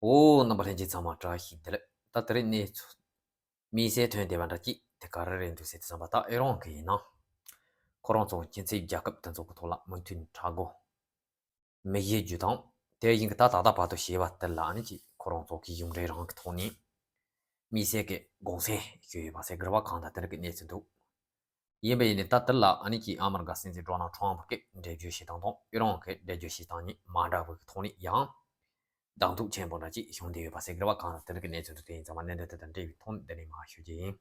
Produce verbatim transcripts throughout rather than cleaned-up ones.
ཨོ། རྣམ་པ་ལྷན་རྒྱས་ཚང་མ་བཀྲ་ཤིས་བདེ་ལེགས། ད་དེ་རིང་གནས་ཚུལ་དམིགས་བསལ་ཐོན་བསྡད་པ་འདྲ་ཅིག་དེ་ག་རེ་རེད་འདུག་ཟེར་དུས་ཙམ་པ། ད་ཨི་རན་གྱི་ཡིན་ན་ཁོ་རང་ཚོ་ཁྱིམ་མཚེས་རྒྱལ་ཁབ་དེ་ཚོ་གི་ཐོག་ལ་མོས་མཐུན་གྲོས་འགོ་མི་བཞེས་རྒྱུ་དང་། དེ་བཞིན་གྱི་ད་ད་ལྟ་བར་དུ་བྱས་པ་དེ་ལ་ཨ་ནི་ཅིག་ཁོ་རང་ཚོ་གི་གཞུང་འབྲེལ་རང་གི་ཐོག་ནས་དམིགས་བསལ་གྱི་དགོངས་སེལ་ཞུས་ཡོད་པ་ཟེར་གི་རེད་པ། གང་ལྟར་དེ་འདྲ་གི་གནས་ཚུལ་འདུག་ཡིན་པ་ཡིན་ནའི་ད་དེ་ལ་ཨ་ནི་ཅིག་ཨ་མི་རི་ཀ་སྲིད་འཛིན་ཌོ་ནལ་ཊམ་གྱི་འགྲེལ་བརྗོད་བྱེད་སྟངས་དང་ཨི་རན་གྱི་འགྲེལ་བརྗོད་བྱེད་སྟངས་གཉིས་མ་འདྲ་བའི་ཐོག་ནས་ཡང་གདེང་ཐོག་ཆེན་པོ་འདྲ་ཅིག་བྱུང་བསྡད་ཡོད་པ་ཟེར་གི་རེད་པ། གང་ལྟར་དེ་འདྲ་གི་གནས་ཚུལ་འདུག་དེ་ཡིན་ཙང་མ་གནད་དོན་དེ་དང་འབྲེལ་བའི་ཐོག་ནས་འདི་ནས་མར་ཞུ་རྒྱུ་ཡིན།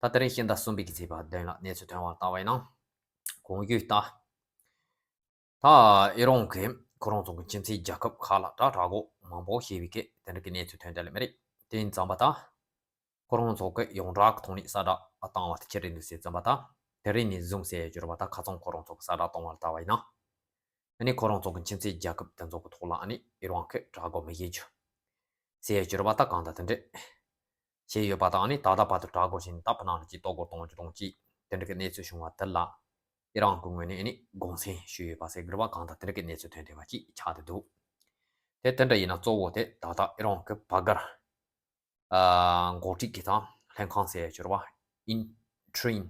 ད་དེ་རིང་ཕྱི་ཟླ་གསུམ་པའི་གི་ཚེས་པ་བདུན་ལ་གནས་ཚུལ་ཐོན་པར་བལྟ་བ་ཡིན་ན། གོང་ཞུས་ལྟར། ད་ཨི་རན་གྱིས་ཁོ་རང་ཚོ་གི་ཁྱིམ་མཚེས་རྒྱལ་ཁབ་ཁག་ལ་ད་གྲོས་འགོ་མང་པོ་བྱས་པའི་གི་དེ་འདྲ་གི་གནས་ཚུལ་ཐོན་བསྡད་ལེ་མི་རེད། དེ་ཡིན་ཙང་པ་ད་ཁོ་རང་ཚོ་གི་ཡོངས་གྲགས་ཀྱི་ཐོག་ནས་གསལ་བསྒྲགས་བཏང་བ་དེ་ཅི་རེད་འདུག་ཟེར་ཙམ་པ། ད་དེ་རིང་ནས་བཟུང་ཟེར་ཡོད་རེད་པ། ད་ཁ་སང་ཁོ་རང་ཚོ་གི་གསལ་བསྒྲགས་བཏང་བ་ལ་བལྟ་བ་ཡིན་ན། ཨ་ནི་ཁོ་རང་ཚོ་གི་ཁྱིམ་མཚེས་རྒྱལ་ཁབ་དེ་ཚོ་གི་ཐོག་ལ་ཨ་ནི་ཨི་རན་གྱིས་གྲོས་འགོ་མི་བཞེས་རྒྱུ་ཟེར་ཡོད་རེད་པ། ད་གང་ལྟར་དེ་འདྲ་བྱས་ཡོད་པ་དང་། ཨ་ནི་ད་ལྟ་བར་དུ་གྲོས་འགོ་བྱས་ནས་ད་ཕི་ནང་ལ་ཅིག་གཏོར་རྒོལ་གཏོང་རྒྱུ་དང་ཅིག་དེ་འདྲ་གི་གནས་ཚུལ་བྱུང་བ་དེ་ལ་ཨི་རན་གྱི་ངོས་ནས་ཨ་ནི་དགོངས་སེལ་ཞུས་ཡོད་པ་ཟེར་གི་རེད་པ། གང་ལྟར་དེ་འདྲ་གི་གནས་ཚུལ་ཐོན་བསྡད་པ་ཅིག་ཆགས་བསྡད་འདུག་དེ་དེ་འདྲ་ཡིན་ན་གཙོ་བོ་དེ་ད་ལྟ་ཨི་རན་གྱི་བར་བརྒལ་ཨ་འགོ་ཁྲིད་ཀྱི་དང་ལྷན་ཁང་ཟེར་ཡོད་རེད་པ། Interim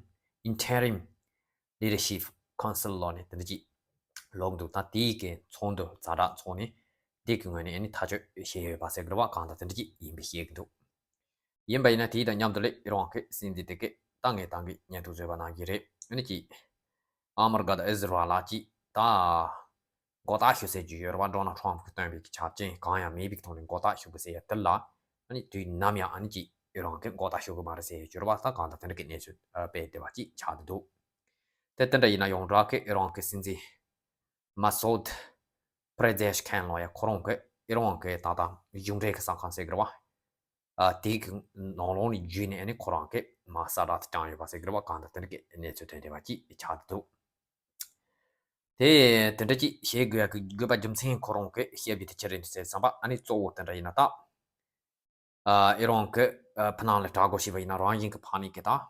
Interim Leadership Council ལབ་ནས་དེ་འདྲ་ཅིག་ལབ་འདུག་ད་དེའི་གི་ཚོགས་འདུ་ཛ་དྲག་ཚོགས་ནས་དེ་གི་ངོས་ནས་ཨ་ནི་ཐག་གཅོད་བྱས་ཡོད་པ་ཟེར་གི་རེད་པ། གང་ལྟར་དེ་འདྲ་ཅིག་ཡིན་པའི་བཤད་གི་འདུག་ཡིན་པ་ཡིན་ན་དེའི་དང་མཉམ་དུ་ལས་ཨི་རན་གྱི་སྲིད་འཛིན་དེ་གས་ད་ངས་ད་གིན་སྙན་ཐོ་བཟོས་པ་ནང་བཞིན་རེད། ཨ་ནི་ཅིག་ཨ་མི་རི་ཀ་དང་ཨི་ཟི་རལ་ལ་ཅིག་ད་མགོ་བཏགས་ཞུ་ཟེར་གྱི་ཡོད་རེད་པ། ཌོ་ནལ་ཊམ་གྱིས་བཏོན་པའི་གི་ཆ་རྐྱེན་གང་ཡང་མེད་པའི་ཐོག་ནས་མགོ་བཏགས་ཞུ་དགོས་ཟེར་ཡ་དེ་ལ་ཨ་ནི་དུས་ནམ་ཡང་ཨ་ནི་ཅིག་ཨི་རན་གྱིས་མགོ་བཏགས་ཞུ་གི་མ་རེད་ཟེར་ཡ་ཡོད་རེད་པ། ད་གང་ལྟར་དེ་འདྲ་གི་གནས་ཚུལ་སྤེལ་བསྡད་པ་ཅིག་ཆགས་བསྡད་འདུག་དེ་དེ་འདྲ་ཡིན་ན་ཡོངས་གྲགས་ཀྱི་ཨི་རན་གྱི་སྲིད་འཛིན་མ་སོད་པེ་རེ་ཛེ་ཤ་ཁན་ལབ་ཡ་ཁོ་རང་གིས་ཨི་རན་གྱི་ད་ལྟ་གཞུང་འབྲེལ་གྱི་གསར་ཁང་ཟེར་གི་རེད་པ། ཨ་དེའི་གི་ནང་ལོགས་ནས་བརྒྱུད་ནས་ཨ་ནི་ཁོ་རང་གིས་མར་གསལ་བསྒྲགས་དེ་བསྐྱངས་ཡོད་པ་ཟེར་གི་རེད་པ། གང་ལྟར་དེ་འདྲ་གི་གནས་ཚུལ་ཐོན་བསྡད་པ་ཅིག་ཆགས་བསྡད་འདུག་དེ་དེ་འདྲ་ཅིག་བྱེད་དགོས་ཡ་གི་དགོས་པ་རྒྱུ་མཚན་ཁོ་རང་གིས་བཤད་པའི་དེ་ཅི་རེད་འདུག་ཟེར་བསམ་པ། ཨ་ནི་གཙོ་བོ་དེ་འདྲ་ཡིན་ན་ད། ཨ་ཨི་རན་གྱིས་ཨ་ཕི་ནང་ལ་གྲོས་འགོ་བྱས་པ་ཡིན་ན་རང་བཞིན་གྱི་ཕ་ནས་གི་ད།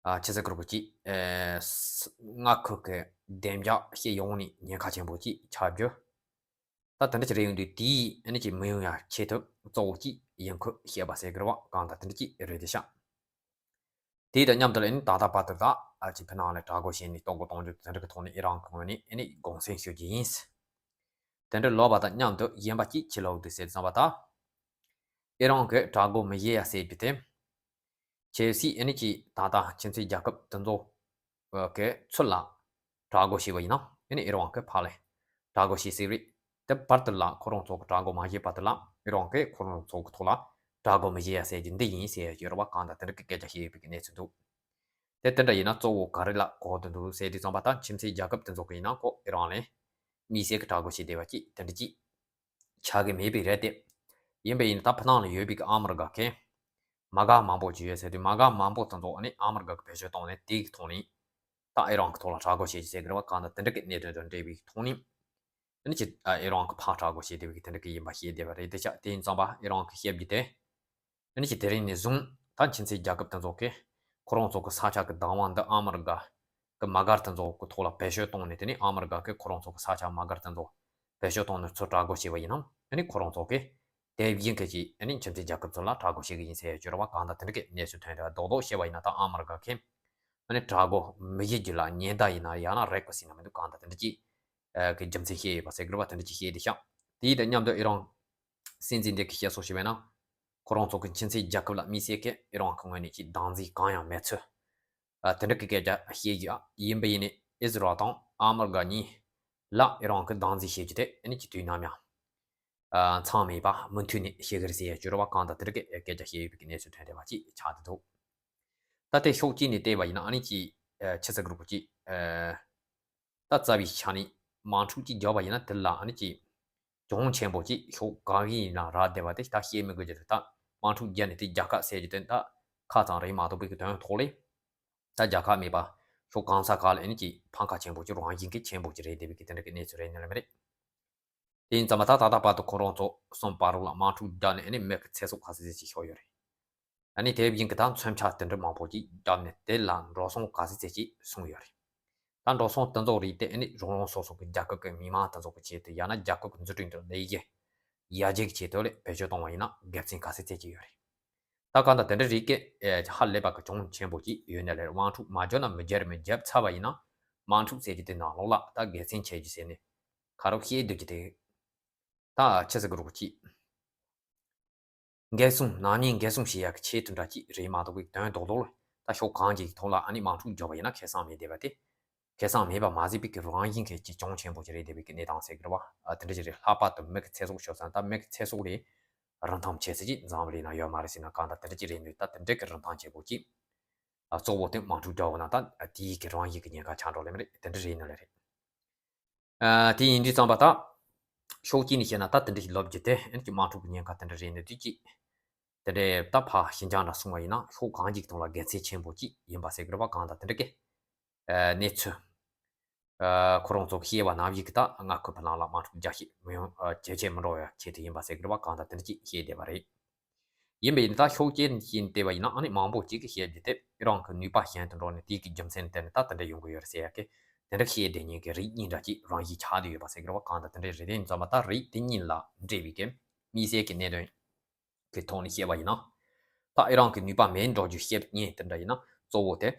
ཨ་ཕྱི་སྲིད་ཁུར་པོ་ཅིག་ཨེ་ས་མངའ་ཁུལ་གྱི་བདེ་འཇགས་སྤྱི་ཡོངས་ནས་ཉེན་ཁ་ཆེན་པོ་ཅིག་ཆགས་རྒྱུ། ད་དེ་འདྲ་ཅིག་རེད་ཡོང་དུས་དེའི་ཨ་ནི་ཅིག་མི་ཡོང་ཡ་ཆེད་དུ་གཙོ་བོ་ཅིག་ཡིན་ཁུལ་བཤད་པ་ཟེར་གི་རེད་པ། གང་ལྟར་དེ་འདྲ་ཅིག་རེད་དེ་ཤག་དེའི་དང་མཉམ་དུ་ལ་ཨ་ནི་ད་ལྟ་བར་དུ་ད་ཨ་ཅིག་ཕི་ནང་ལ་གྲོས་འགོ་བྱས་ནས་གཏོར་རྒོལ་གཏོང་རྒྱུ་དེ་འདྲ་གི་ཐོག་ནས་ཨི་རན་གྱི་ངོས་ནས་ཨ་ནི་དགོངས་སེལ་ཞུ་རྒྱུ་ཡིན། དེ་འདྲ་ལབ་པ་དང་མཉམ་དུ་གཞན་པ་ཅིག་ཅི་ལབ་འདུག་ཟེར་བསམ་པ་ད། ཨི་རན་གྱིས་གྲོས་འགོ་མི་བཞེས་ཡ་ཟེར་རྒྱུ་དེ། གལ་སྲིད་ཨ་ནི་ཅིག་ད་ལྟ་ཁྱིམ་མཚེས་རྒྱལ་ཁབ་དེ་ཚོ་གི་ཚུར་ལ་གྲོས་འགོ་བྱས་པ་ཡིན་ན། ཨ་ནི་ཨི་རན་གྱིས་ཕར་ལ་གྲོས་འགོ་བྱེད་སྲིད་རེད། དེ་བར་དུ་ལ་ཁོ་རང་ཚོ་གི་གྲོས་འགོ་མ་བཞེས་བར་དུ་ལ་ཨི་རན་གྱིས་ཁོ་རང་ཚོ་གི་ཐོག་ལ་གྲོས་འགོ་མི་བཞེས་ཡ་ཟེར་རྒྱུ་འདི་ཡིན་ཟེར་ཡ་ཡོད་རེད་པ། གང་ལྟར་དེ་འདྲ་གི་སྐད་ཆ་བཤད་ཡོད་པའི་གནས་ཚུལ་འདུག་དེ་དེ་འདྲ་ཡིན་ན་གཙོ་བོ་ག་རེ་ལ་གོ་དགོས་འདུག་ཟེར་དུས་ཙམ་པ་ད་ཁྱིམ་མཚེས་རྒྱལ་ཁབ་དེ་ཚོ་གི་ཡིན་ན་ཁོ་ཨི་རན་ལ་དམིགས་བསལ་གྱི་གྲོས་འགོ་བྱས་བསྡད་པ་ཅིག་དེ་འདྲ་ཅིག་ཆགས་ཀྱི་མེད་པའི་རེད་དེ། ཡིན་པ་ཡིན་ན་ད་ཕི་ནང་ལ་ཡོད་པའི་གི་ཨ་མི་རི་ཀ་གི་མ་དགའ་མང་པོ་ཅིག་ཡོད་ཟེར་དུས། མ་དགའ་མང་པོ་དེ་ཚོ་ནི་ཨ་མི་རི་ཀ་གི་བེད་སྤྱོད་བཏང་ནས་དེའི་གི་ཐོག་ནས་ད་ཨི་རན་གི་ཐོག་ལ་གྲོས་འགོ་བྱེད་ཀྱི་ཟེར་གི་རེད་པ། གང་ལྟར་དེ་འདྲ་གི་གནད་དོན་དང་འབྲེལ་བའི་ཐོག་ནས་ཨ་ནི་ཅི་ཨི་རན་གི་ཕར་གྲོས་འགོ་བྱེད་བསྡད་པའི་གི་དེ་འདྲ་གི་ཡིན་པ་ཤེས་བསྡད་པ་རེད་དེ་ཤག་དེ་ཡིན་ཙང་པ་ཨི་རན་གི་བཤད་རྒྱུ་དེ། ཨ་ནི་ཅི་དེ་རིང་ནས་བཟུང་ད་ཁྱིམ་མཚེས་རྒྱལ་ཁབ་དེ་ཚོ་གིས་ཁོ་རང་ཚོ་གི་ས་ཆ་གི་བདག་དབང་འདི་ཨ་མི་རི་ཀ་གི་མ་དགར་དེ་ཚོ་གི་ཐོག་ལ་བེད་སྤྱོད་བཏང་ནས། དེ་ནི་ཨ་མི་རི་ཀ་གིས་ཁོ་རང་ཚོ་གི་ས་ཆ་མ་དགར་དེ་ཚོ་བེད་སྤྱོད་བཏང་ནས་ཚུར་གྲོས་འགོ་བྱས་པ་ཡིན་ན། ཨ་ནི་ཁོ་རང་ཚོ་གིས་དེ་བཞིན་གི་ཅིག་ཨ་ནི་ཁྱིམ་མཚེས་རྒྱལ་ཁབ་ཚོ་ལ་གྲོས་འགོ་བྱེད་གི་ཡིན་ཟེར་ཡ་ཡོད་རེད་པ། གང་ལྟར་དེ་འདྲ་གི་གནས་ཚུལ་ཐོན་རེད་པ། རྡོག་རྡོག་བཤད་པ་ཡིན་ན་ད་ཨ་མི་རི་ཀ་གིས་ཨ་ནི་གྲོས་འགོ་མི་བཞེས་རྒྱུ་ལ་ཉེན་བརྡ་ཡིན་ན་ཡང་ན་རེད་གོ་ཟེར་ན་མི་འདུག་གང་ལྟར་དེ་འདྲ་ཅིག་གི་རྒྱུ་མཚན་བཤད་ཡོད་པ་ཟེར་གི་རེད་པ། དེ་འདྲ་ཅིག་བཤད་བསྡད་ཤག་དེའི་དང་མཉམ་དུ་ཨི་རན་སྲིད་འཛིན་འདི་གིས་བཤད་སྲོལ་ཞིག་བྱས་ན། ཁོ་རང་ཚོ་གི་ཁྱིམ་མཚེས་རྒྱལ་ཁབ་ལ་དམིགས་བསལ་གྱི་ཨི་རན་གི་ངོས་ནས་ཅིག་སྡང་འཛིན་གང་ཡང་མེད་ཚུལ། ཨ་དེ་འདྲ་གི་སྐད་ཆ་བཤད་ཀྱི་ཡོད། ཡིན་པ་ཡིན་ནའི་ཨི་ཟི་རལ་དང་ཨ་མི་རི་ཀ་གཉིས་ལ་ཨི་རན་གི་སྡང་འཛིན་བྱེད་རྒྱུ་དེ་ཨ་ནི་ཅིག་དུས་ནམ་ཡང་ཨ་མཚམས་མེད་པ་མུ་མཐུད་ནས་བྱེད་ཀྱི་རེད་ཟེར་ཡ་ཅིག་རེད་པ། གང་ལྟར་དེ་འདྲ་གི་སྐད་ཆ་བཤད་ཡོད་པའི་གནས་ཚུལ་ཐོན་བསྡད་པ་ཅིག་ཆགས་བསྡད་འདུག་ད་དེ་ཕྱོགས་གཅིག་ནས་བལྟས་པ་ཡིན་ན་ཨ་ནི་ཅིག་ཨ་ཆི་ཟེར་དགོས་རེད་པ། ཅིག་ཨ་ད་རྩ་བའི་ཆ་ནས་དམག་འཁྲུག་ཅིག་བརྒྱབ་པ་ཡིན་ན་དེ་ལ་ཨ་ནི་ཅིག་གྱོང་ཆེན་པོ་ཅིག་ཕྱོགས་གང་གི་ཡིན་ན་རག་བསྡད་པ་དེ་ད་བཤད་མི་དགོས་ཀྱི་རེད། ད་དམག་འཁྲུག་བརྒྱབ་ནས་དེ་རྒྱལ་ཁ་ཟེར་རྒྱུ་དེ་ད་ཁ་ཙམ་རེད་མ་གཏོགས་པའི་གི་དོན་ཐོག་ལས་ད་རྒྱལ་ཁ་མེད་པ། ཕྱོགས་གང་ས་ག་ལ་ཨ་ནི་ཅིག་ཕམ་ཁ་ཆེན་པོ་ཅིག་རང་བཞིན་གྱི་ཆེན་པོ་ཅིག་རེད་བསྡད་པའི་གི་དེ་འདྲ་གི་གནས་ཚུལ་རེད་ནི་ལ་མི་རེད། དེ་ཡིན་ཙང་མ་ད་ད་ལྟ་བར་དུ་ཁོ་རང་ཚོ་གསུམ་བར་རོགས་ལ་དམག་འཁྲུག་བརྒྱབ་ནས་ཨ་ནི་མི་གི་ཚེ་སྲོག་ག་ཚོད་ཅིག་ཤོར་ཡོད་རེད། ཨ་ནི་དེ་བཞིན་གྱི་ད་མཚོན་ཆ་དེ་འདྲ་མང་པོ་ཅིག་བརྒྱབ་ནས་དེ་ལ་འགྲོ་སོང་ག་ཚོད་ཅིག་སོང་ཡོད་རེད། ད་འགྲོ་སོང་དེ་ཚོ་རིགས་དེ་ཨ་ནི་རང་རང་སོ་སོ་གི་རྒྱལ་ཁབ་ཀྱི་མི་མང་དེ་ཚོ་གི་ཆེད་དུ་ཡང་ན་རྒྱལ་ཁབ་ཀྱི་འཛུགས་སྐྲུན་དང་ལས་གཞི་ ཡར་རྒྱས་ཀྱི་ཆེད་དུ་ལས་བེད་སྤྱོད་གཏོང་བ་ཡིན་ན་དགེ་མཚན་ག་ཚད་ཐེབས་ཀྱི་ཡོད་རེད། ད་གང་ལྟར་དེ་འདྲ་རིགས་ཀྱི་ཧ་ལས་པ་གི་གྱོང་ཆེན་པོ་ཅིག་ཡོད་ནའི་ལས་དམག་འཁྲུག་མ་བརྒྱབ་ན་མི་བརྒྱབ་རེད། མི་བརྒྱབ་ཚར་བ་ཡིན་ན་དམག་འཁྲུག་ཟེར་རྒྱུ་དེ་ནང་ལོགས་ལ་ད་དགེ་མཚན་ཆེ་རྒྱུ་ཟེར་ནས་ཁ་རོག་བཤད་སྡོད་རྒྱུ་དེ། ད་ཆི་ཟེར་དགོས་རེད་ཅིག་འགན་སྲུང་ནག་ཉེས་འགན་སྲུང་བྱེད་ཡག་གི་ཆེད་དུ་འདྲ་ཅིག་རེད་མ་གཏོགས་པའི་དོན་རྡོག་རྡོག་ལ་ད་ཕྱོགས་གང་ཅིག་གི་ཐོག་ལ་ཨ་ནི་དམག་འཁྲུག་བརྒྱབ་པ་ཡིན་ན་ཁེ་བཟང་མེད་བསྡད་པ་དེ། ཁེ་བཟང་མེད་པ་མ་ཟད་པའི་གི་རང་བཞིན་གྱི་ཅིག་གྱོང་ཆེན་པོ་ཅིག་རེད་བསྡད་པའི་གི་གནས་སྟངས་ཟེར་གི་རེད་བ། ཨ་དེ་འདྲ་ཅིག་རེད། ལྷག་པར་དུ་མི་གི་ཚེ་སྲོག་ཤོར་ཙང་ད་མི་གི་ཚེ་སྲོག་ལས་རིན་ཐང་ཆེ་ས་ཅིག་འཛམ་བུ་གླིང་ན་ཡོད་མ་རེད་ཟེར་ན་གང་ལྟར་དེ་འདྲ་ཅིག་རེད་འདུག་ད་དེ་འདྲ་གི་རིན་ཐང་ཆེ་པོ་ཅིག་ཨ་གཙོ་བོ་དེ་དམག་འཁྲུག་བརྒྱབ་པ་ན་ད་དེའི་གི་རང་བཞིན་གྱི་ཉེན་ཁ་ཆགས་འགྲོ་ལེ་མ་རེད། དེ་འདྲ་རེད་ནི་ལེ་རེད། ཨ་དེ་ཡིན་དུས་ཙམ་པ་ད། ཕྱོགས་གཅིག་ནས་བཤད་ན་ད་དེ་འདྲ་ཞིག་ལབ་རྒྱུ་དེ་ཨ་ནི་ཅིག་དམག་འཁྲུག་གི་ཉེན་ཁ་དེ་འདྲ་རེད་ནི་དུས་ཅིག་དེ་འདྲའི་ད་ཕར་ཞི་འཇགས་འདྲ་སོང་བ་ཡིན་ན་ཕྱོགས་གང་ཅིག་ཐོག་ལ་དགེ་མཚན་ཆེན་པོ་ཅིག་ཡིན་པ་ཟེར་གི་རེད་བ། གང་ལྟར་དེ་འདྲ་གི་ཨ་གནས་ཚུལ། ཨ་ཁོ་རང་ཚོ་གི་བཤད་པ་ནང་བཞིན་གི་ད་མངའ་ཁུལ་ཕར་ནང་ལ་དམག་འཁྲུག་རྒྱག་ཤེས་མི་ཡོང་། ཨ་ཇེ་ཆེ་མི་འགྲོ་བའི་ཆེད་དུ་ཡིན་པ་ཟེར་གི་རེད་བ། གང་ལྟར་དེ་འདྲ་ཅིག་བཤད་བསྡད་པ་རེད། ཡིན་པ་ཡིན་ན་ད་ཕྱོགས་གཅིག་ནས་བལྟས་པ་ཡིན་ན་ཨ་ནི་མང་པོ་ཅིག་གིས་བཤད་རྒྱུ་དེ་ཨི་རན་གྱི་ནུས་པ་གཞན་དུ་འགྲོ་ནས་དེའི་གི་རྒྱུ་མཚན་དེ་ནི་ད་དེ་འདྲ་ཡོང་གི་ཡོད་རེད་ཟེར་ཡ་གི་དེ་འདྲ་བཤད་བསྡད་མཁན་གྱི་རིགས་གཉིས་འདྲ་ཅིག་རང་བཞིན་ཆགས་བསྡད་ཡོད་པ་ཟེར་གི་རེད་བ། གང་ལྟར་དེ་འདྲ་རེད། དེ་ཡིན་ཙང་མ་ད་རིགས་དེ་གཉིས་ལ་འབྲེལ་བའི་གི་དམིགས་བསལ་གྱི་གནད་དོན་གྱི་ཐོག་ནས་བཤད་པ་ཡིན་ན། ད་ཨི་རན་གྱི་ནུས་པ་མེད་འགྲོ་རྒྱུ་བཤད་མཁན་དེ་འདྲ་ཡིན་ན་གཙོ་བོ་དེ།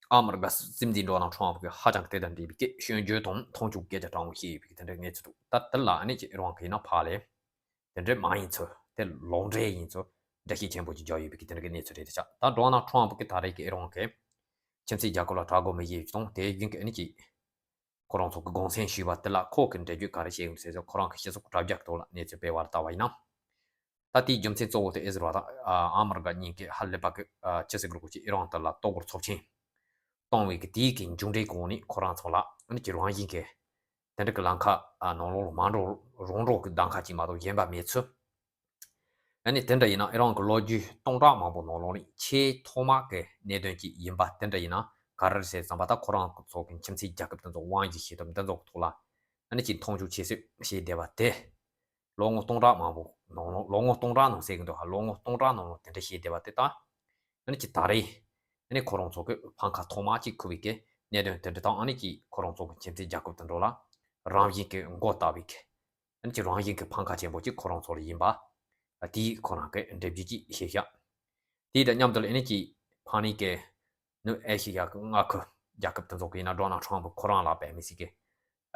ཨ་མི་རི་ཀ་སྲིད་འཛིན་ཌོ་ནལ་ཊམ་ཕི་གིས་ཧ་ཅང་དེ་དང་འབྲེལ་བའི་སྐད་སྐྱོན་བརྗོད་དང་མཐོང་ཆུང་སྐད་ཆ་དྲང་མོ་བཤད་ཡོད་པའི་དེ་འདྲའི་གནས་ཚུལ་འདུག་ད་དེ་ལ་ཨ་ནི་ཅིག་ཨི་རན་གྱིས་ཡིན་ན་ཕར་ལས་དེ་འདྲའི་མ་ཡིན་ཚུལ། དེ་ལོག་འགྲེལ་ཡིན་ཚུལ་འགྲེལ་བཤད་ཆེན་པོ་ཅིག་རྒྱག་ཡོད་པའི་དེ་འདྲའི་གནས་ཚུལ་རེད་དེ། ཆགས་ད་ཌོ་ནལ་ཊམ་ཕི་གིས་ད་རེས་ཀྱི་ཨི་རན་གྱི་ཁྱིམ་མཚེས་རྒྱལ་ཁབ་ལ་དྲག་རྒོལ་མི་བྱེད་རྒྱུ་དང་དེ་བཞིན་གྱི་ཨ་ནི་ཅིག་ཁོ་རང་ཚོ་གི་དགོངས་སེལ་ཞུས་པ་དེ་ལ་ཁོ་གིས་འགྲེལ་བརྗོད་ག་རེ་བྱས་ཡོད་ཟེར་ཚེ་ཁོ་རང་གི་སྤྱི་ཚོགས་དྲ་རྒྱ་གི་ཐོག་ལ་གནས་ཚུལ་སྤེལ་བར་བལྟ་བ་ཡིན་ན། ད་དེའི་རྒྱུ་མཚན་གཙོ་བོ་དེ་ཨི་ཟི་རལ་དང་ཨ་མི་རི་ཀ་གཉིས་ཀས་ཧ་ལས་པ་གི་ཨ་ཅི་ཟེར་དགོས་རེད་ཅིག་ཨི་རན་དེ་ལ་གཏོར་རྒོལ་ཚབས་ཆེན་བཏང་བའི་གི་དེའི་གི་མཇུག་འབྲས་གོང་ནས་ཁོ་རང་ཚོ་ལ་ཨ་ནི་ཅིག་རང་བཞིན་གྱི་དེ་འདྲ་གི་ལམ་ཁ་ཨ་ནང་ལོགས་ལ་མ་འགྲོ་རང་འགྲོ་གི་གདམ་ཁ་ཅིག་མ་གཏོགས་གཞན་པ་མེད་ཚུལ། ཨ་ནི་དེ་འདྲ་ཡིན་ན་ཨི་རན་གྱི་ལོ་རྒྱུས་སྟོང་ཕྲག་མང་པོ་ནང་ལོགས་ནས་ཆེས་ཐོག་མ་གི་གནད་དོན་ཅིག་ཡིན་པ་དེ་འདྲ་ཡིན་ན་ག་རེ་རེད་ཟེར་ཙམ་པ་ད་ཁོ་རང་ཚོ་གི་ཁྱིམ་མཚེས་རྒྱལ་ཁབ་དེ་ཚོ་དབང་སྒྱུར་བྱེད་ཐབས་འདི་ཚོ་གི་ཐོག་ལ་ཨ་ནི་ཅིག་མཐོང་ཆུང་བྱེད་སྲོལ་བྱས་བསྡད་པ་དེ། ལོ་ངོ་སྟོང་ཕྲག་མང་པོ་ནང་ལོགས། ལོ་ངོ་སྟོང་ཕྲག་ནང་ཟེར་གི་འདུག་ཧ། ལོ་ངོ་སྟོང་ཕྲག་ནང་ལོགས་དེ་འདྲ་བྱས་བསྡད་པ་དེ་ད་ཨ་ནི་ཅིག་ད་རེས་ཨ་ནི་ཁོ་རང་ཚོ་གི་འཕང་ཁ་ཐོག་མ་ཅིག་ཁུར་བའི་གི་གནད་དོན་དེ་འདྲ་དང་ཨ་ནི་ཅིག་ཁོ་རང་ཚོ་གི་ཁྱིམ་མཚེས་རྒྱལ་ཁབ་དེ་འདྲ་ལ་རང་བཞིན་གྱི་མགོ་བཏགས་པའི་གི་ཨ་ནི་ཅིག་རང་བཞིན་གྱི་འཕང་ཁ་ཆེན་པོ་ཅིག་ཁོ་རང་ཚོ་ལ་ཡིན་པ། དེའི་ཁོ་རང་གི་འགྲེལ་བརྗོད་ཅིག་བྱས་ཤག་དེ་དང་མཉམ་དུ་ལ་ཨ་ནི་ཅིག་ཕ་ནི་གི་ནུབ་ཨེ་ཤི་ཡ་གི་མངའ་ཁུལ་རྒྱལ་ཁབ་དེ་ཚོ་གི་ཡིན་ན་ཌོ་ནལ་ཊམ་ཕི་ཁོ་རང་ལ་བས་མི་སྲིད་གི་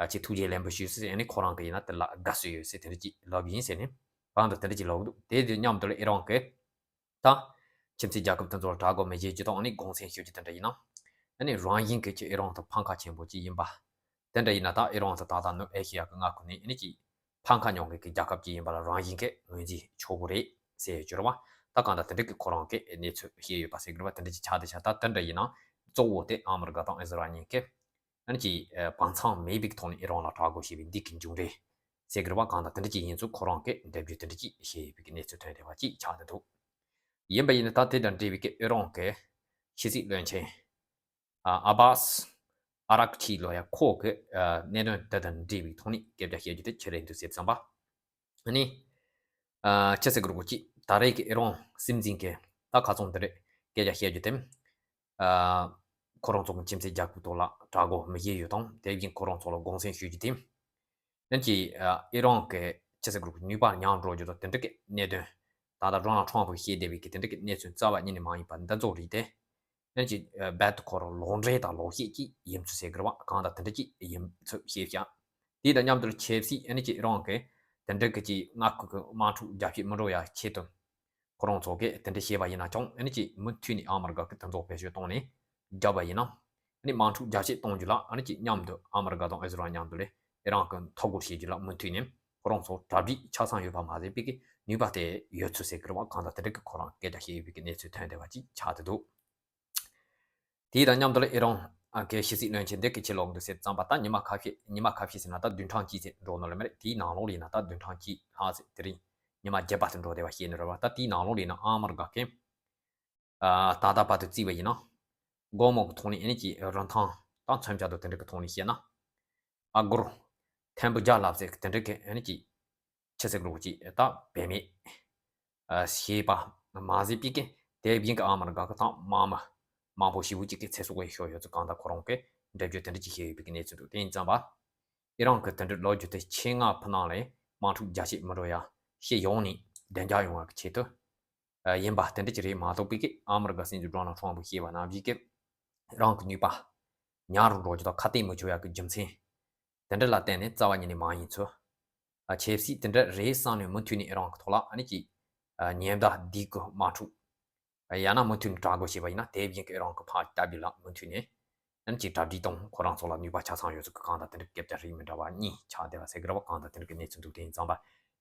ཨ་ཅིག་ཐུགས་རྗེ་ལེགས་འབུལ་ཞུས་ཟེར། ཨ་ནི་ཁོ་རང་གི་ཡིན་ན་དེ་ལ་དགའ་བསུ་ཡོད་ཟེར་དེ་འདྲ་ཅིག་ལབ་ཡིན་ཟེར་ནས་གང་དུ་དེ་འདྲ་ཅིག་ལབ་འདུག་དེ་དང་མཉམ་དུ་ལ་ཨི་རན་གི་ད་ཁྱིམ་མཚེས་རྒྱལ་ཁབ་དེ་ཚོ་ལ་དྲག་རྒོལ་མི་བྱེད་རྒྱུ་དང་ཨ་ནི་དགོངས་སེལ་ཞུ་རྒྱུ་དེ་འདྲ་ཡིན་ན། ཨ་ནི་རང་བཞིན་གྱི་ཅིག་ཨི་རན་དེ་འཕང་ཁ་ཆེན་པོ་ཅིག་ཡིན་པ། དེ་འདྲ་ཡིན་ན་ད་ཨི་རན་དེ་ད་ལྟ་ནུབ་ཨེ་ཤི་ཡ་གི་མངའ་ཁུལ་ནས་ཨ་ནི་ཅིག་འཕང་ཁ་ཉོ་མཁན་གྱི་རྒྱལ་ཁབ་ཅིག་ཡིན་པ་ལ་རང་བཞིན་གྱི་ངོས་འཛིན་ཆོག་གི་རེད་ཟེར་ཡོད་རྒྱུ་རེད་བ། ད་གང་ལྟར་དེ་འདྲ་གི་ཁོ་རང་གི་གནས་ཚུལ་བཤད་ཡོད་པ་ཟེར་གི་རེད་བ། དེ་འདྲ་ཅིག་ཆགས་བསྡད་ཤག་ད་དེ་འདྲ་ཡིན་ན་གཙོ་བོ་དེ་ཨ་མི་རི་ཀ་དང་ཨི་ཟི་རལ་གཉིས་ཀས་ཨ་ནི་ཅིག་བབ་མཚམས་མེད་པའི་ཐོག་ནས་ཨི་རན་ལ་དྲག་རྒོལ་བྱས་པའི་འདི་གི་མཇུག་འབྲས་ཟེར་གི་རེད་བ། གང་ལྟར་དེ་འདྲ་ཅིག་ཡིན་ཚུལ་ཁོ་རང་གིས་འགྲེལ་བརྗོད་དེ་འདྲ་ཅིག་བྱས་ཡོད་པའི་གནས་ཚུལ་ཐོན་བསྡད་པ་ཅིག་ཆགས་བསྡད་འདུག་ཡིན་པ་ཡིན་ན་ད་དེ་དང་འབྲེལ་བའི་གི་ཨི་རན་གི་ཕྱི་སྲིད་བློན་ཆེན་ཨ་ཨ་བྷ་སི་ཨ་རག་ཆི་ལོ་ཡ་ཁོ་གི་ཨ་གནད་དོན་དེ་དང་འབྲེལ་བའི་ཐོག་ནས་སྐད་ཆ་བཤད་རྒྱུ་དེ་ཆི་རེད་འདུག་ཟེར་བསམ་པ། ཨ་ནི་ཨ་ཅི་ཟེར་དགོས་རེད་གོ་ཅིག་ད་རེས་ཀྱི་ཨི་རན་སྲིད་འཛིན་གྱིས་ད་ཁ་སང་དེ་རེད་སྐད་ཆ་བཤད་རྒྱུ་དེ། ཨ་ཁོ་རང་ཚོ་གི་ཁྱིམ་མཚེས་རྒྱལ་ཁབ་ཐོག་ལ་དྲག་རྒོལ་མི་བྱེད་རྒྱུ་དང་དེ་བཞིན་ཁོ་རང་ཚོ་ལ་དགོངས་སེལ་ཞུ་རྒྱུ་དེ། ཨ་ནི་ཅིག་ཨ་ཨི་རན་གྱི་ཅི་ཟེར་དགོས་རེད་གོ་ནུས་པ་ཉམས་འགྲོ་རྒྱུ་དང་དེ་འདྲ་གི་གནད་དོན། ད་ལྟ་ཌོ་ནལ་ཊམ་ཕི་གིས་བཤད་བསྡད་པའི་གི་དེ་འདྲ་གི་གནས་ཚུལ་རྩ་བ་ཉིད་ནས་མ་ཡིན་པ་འདི་ཚོ་རིགས་དེ། ཨ་ནི་ཅིག་ཨ་རྦད་དེ་ཁོ་རང་ལོག་འགྲེལ་དང་ལོག་བཤད་ཅིག་ཡིན་ཚུལ་ཟེར་གི་རེད་བ། གང་ལྟར་དེ་འདྲ་ཅིག་ཡིན་ཚུལ་བཤད་ཤག་དེ་དང་མཉམ་དུ་ཆབ་སྲིད་ཨ་ནི་ཅིག་ཨི་རན་གྱི་དེ་འདྲ་གི་ཅིག་མངའ་ཁུལ་གྱི་དམག་འཁྲུག་རྒྱག་ཆེད་མི་འགྲོ་ཡ་ཆེད་དུ། ཁོ་རང་ཚོ་གིས་དེ་འདྲ་བཤད་པ་ཡིན་ན་ཀྱང་ཨ་ནི་ཅིག་མུ་མཐུད་ནས་ཨ་མི་རི་ཀ་གིས་དེ་ཚོ་བེད་སྤྱོད་བཏང་ནས་རྒྱབ་པ་ཡིན་ན། ཨ་ནི་དམག་འཁྲུག་རྒྱག་ཆེད་གཏོང་རྒྱུ་ལ་ཨ་ནི་ཅིག་མཉམ་དུ་ཨ་མི་རི་ཀ་དང་ཨི་ཟི་རལ་མཉམ་དུ་ལས་ཨི་རན་གྱིས་འཐབ་རྒོལ་བྱེད་རྒྱུ་ལ་མུ་མཐུད་ནས་ཁོ་རང་ཚོ་གྲ་སྒྲིག་ཆ་ཚང་ཡོད་པ་མ་ཟད་པའི་གི་ནུས་པ་དེ་ཡོད་ཚུལ་ཟེར་གི་རེད་བ། གང་ལྟར་དེ་འདྲ་གི་ཁོ་རང་སྐད་ཆ་བཤད་ཡོད་པའི་གི་གནས་ཚུལ་ཐོན་བསྡད་པ་ཅིག་ཆགས་བསྡད་འདུག་དེ་དང་མཉམ་དུ་ལ་ཨི་རན་གྱི་ཕྱི་སྲིད་བློན་ཆེན་འདི་གི་ཕྱིར་ལོག་འདུག་ཟེར་བསམ་པ་ད་ཉི་མ་ཁ་ཤས་ཉི་མ་ཁ་ཤས་ཟེར་ན་ད་བདུན་ཕྲག་གཅིག་ཙམ་འགྲོ་ནོ་ལ་མ་རེད། དེའི་ནང་ལོགས་ལ་ཡིན་ན་ད་བདུན་ཕྲག་གཅིག་ལྷག་ཙམ་དེ་རིང་ཉི་མ་བརྒྱད་པ་ཙམ་འགྲོ་བསྡད་པ་ཤེས་ནི་རེད་བ། ད་དེའི་ནང་ལོགས་ལ་ཡིན་ན་ཨ་མི་རི་ཀ་གིས་ཨ་ད་ལྟ་བར་དུ་བརྩིས་པ་ཡིན་ན་སྒོར་མོ་གི་ཐོག་ནས་ཨ་ནི་ཅིག་རིན་ཐང་དང་མཚོན་ཆ་དང་དེ་འདྲ་གི་ཐོག་ནས་བཤད་ན། ཨ་སྒོར་ཐེར་འབུམ་བརྒྱ་ལྷག་ཙམ་གི་དེ་འདྲ་གི་ཨ་ནི་ཅིག་ཆི་ཟེར་དགོས་རེད་གོ་ཅིག་ད་བེད་མེད་ཨ་བྱས་པ་མ་ཟད་པའི་གི་དེ་བཞིན་གི་ཨ་མི་རི་ཀ་གི་ད་དམག་མི་མང་པོ་ཞེ་པོ་ཅིག་གི་ཚེ་སྲོག་ཡང་ཤོར་ཡོད་ཚུལ་གང་ལྟར་ཁོ་རང་གིས་འགྲེལ་བརྗོད་དེ་འདྲ་ཅིག་བྱས་ཡོད་པའི་གི་གནས་ཚུལ་འདུག་དེ་ཡིན་ཙང་བ། ཨི་རན་གྱི་དེ་འདྲའི་ལོ་རྒྱུས་དེ་ཆེད་མངགས་ཕུ་ནང་ལས་ དམག་འཁྲུག་རྒྱ་ཆེ་མི་འགྲོ་ཡ། ཕྱི་ཡོངས་ནས་བདེ་འཇགས་ཡོང་བ་གི་ཆེད་དུ་ཡིན་པ་དེ་འདྲ་ཅིག་རེད་མ་གཏོགས་པའི་གི་ཨ་མི་རི་ཀ་སྲིད་འཛིན་ཌོ་ནལ་ཊམ་ཕུ་བཤད་པ་ནང་བཞིན་གི་རང་གི་ནུས་པ་ཉམས་རུ་འགྲོ་རྒྱུ་དང་ཁ་གཏད་མི་ཆོག་ཡ་གི་རྒྱུ་མཚན་དེ་འདྲ་ལ་བརྟེན་ནས་རྩ་བ་ཉིད་ནས་མ་ཡིན་ཚུལ། ཨ་ཆབ་སྲིད་དེ་འདྲ་རེད་བསམ་ནས་མུ་མཐུད་ནས་ཨི་རན་གི་ཐོག་ལ་ཨ་ནི་ཅིག་ཨ་ཉེན་བརྡ་འདི་གི་དམག་འཁྲུག་ཡང་ན་མུ་མཐུད་ནས་དྲག་རྒོལ་བྱས་པ་ཡིན་ན་དེ་བཞིན་གྱི་ཨི་རན་གྱི་ཕར་ལྟ་བུ་ལ་མུ་མཐུད་ནས་ཨ་ནི་ཅིག་གྲ་སྒྲིག་དང་ཁོ་རང་ཚོ་ལ་ནུས་པ་ཆ་ཚང་ཡོད་ཚུལ་གྱི་གང་ལྟར་དེ་འདྲ་སྐད་ཆ་རིགས་མི་འདྲ་བ་གཉིས་ཆགས་བསྡད་པ་ཟེར་གི་རེད་བ། གང་ལྟར་དེ་འདྲ་གི་གནས་ཚུལ་འདུག་དེ་ཡིན་ཙང་པ་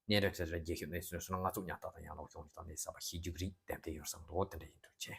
གནས་རིམ་ཟེར་རྒྱལ་ཁབ་གནས་ཚུལ་སོང་ན་ང་ཚོ་ཉག་ཐག་དང་ཡང་ལོག་བྱུང་ད་ནས་ས་པ་ཤེས་རྒྱུ་གི་རིགས་ཏན་ཏན་ཡོད་བསམ་འདུག་དེ་འདྲ་ཡིན་འདུག་ཆེ།